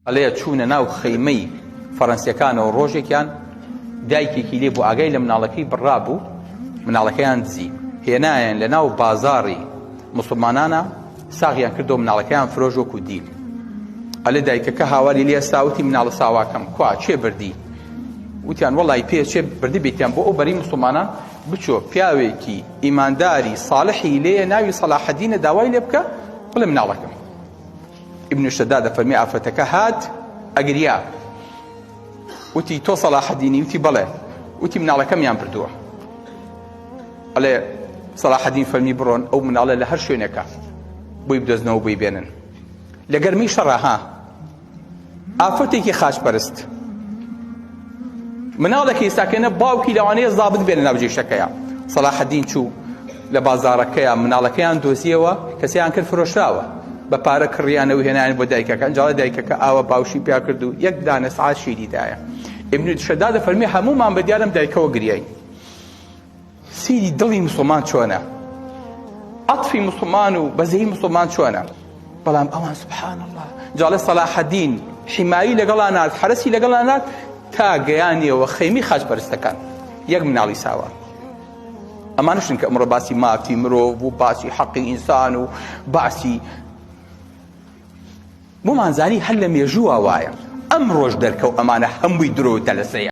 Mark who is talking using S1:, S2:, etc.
S1: ئەڵێ چوونە ناو خەیمەی فەڕەنسیەکانەوە ڕۆژێکیان دایکێکی لێ بوو ئاگای لە مناڵەکەی بڕابوو مناڵەکەیان دزی هێنایان لە ناو بازاڕی موسڵمانانە ساغیان کردەوە مناڵەکەیان فرۆش وەکو دیل ئەلێ دایکەکە هاواری لێ ساوتی مناڵە ساواکەم کوا چێ بردی وتیان وەڵی پێ چێ بردی بێتیان بۆ ئەو بەری مسلمانان بچۆ پیاوێکی ئیمانداری صالحی لێ ناوی سەلاحەدینە داوای لێ بکە بڵێ مناڵەکەم ئیبن شەداد دەفەرمی ئافرەتەکە هات ئەگریا وتی تۆ سەلاحەدینی وتی بەڵێ وتی مناڵەکەمیان بردووە ئەڵێ سەلاحەدین فەرمی بڕۆن ئەو مناڵە لە هەر شوێنێکە بۆی بدۆزنەوە بۆی بێنن لە گەرمی شەڕە ها ئافرەتێکی خاچپەرست مناڵێکی ئێستاکەنە باوکی لەوانەیە زابت بێ لە ناو جێشەکەیە سەلاحەدین چوو لە بازاڕەکەیان مناڵەکەیان دۆزیەوە کەسیان کرد فرۆشراوە بە پارە کڕیانە و هێنایان بۆ دایکەکە ئەنجاڵە دایکەکە ئاوە باوشی پیا کرد و یەک دانە سعات شیری دایە ابن شەداد فەرمی هەموومان بە دیارم دایکەوە گریاین سیری دڵی مسلمان چۆنە عەتفی مسلمان و بەزەی مسلمان چۆنە بەڵام ئەوان سبحان الله جاڵێ سەلاحەدین حیمایی لەگەڵا نارد حەرەسی لەگەڵا نارد تا گەیانیەوە خەیمی خاچپەرستەکان یەک مناڵی ساوا ئەمانشن کە ئەمڕۆ باسی مافی مرۆڤ و باسی حەقی ئینسان و باسی بۆمان زانی هەر لە مێژووە وایە ئەمڕۆش دەرکەوت ئەمانە هەمووی درۆ و دەلەسەیە.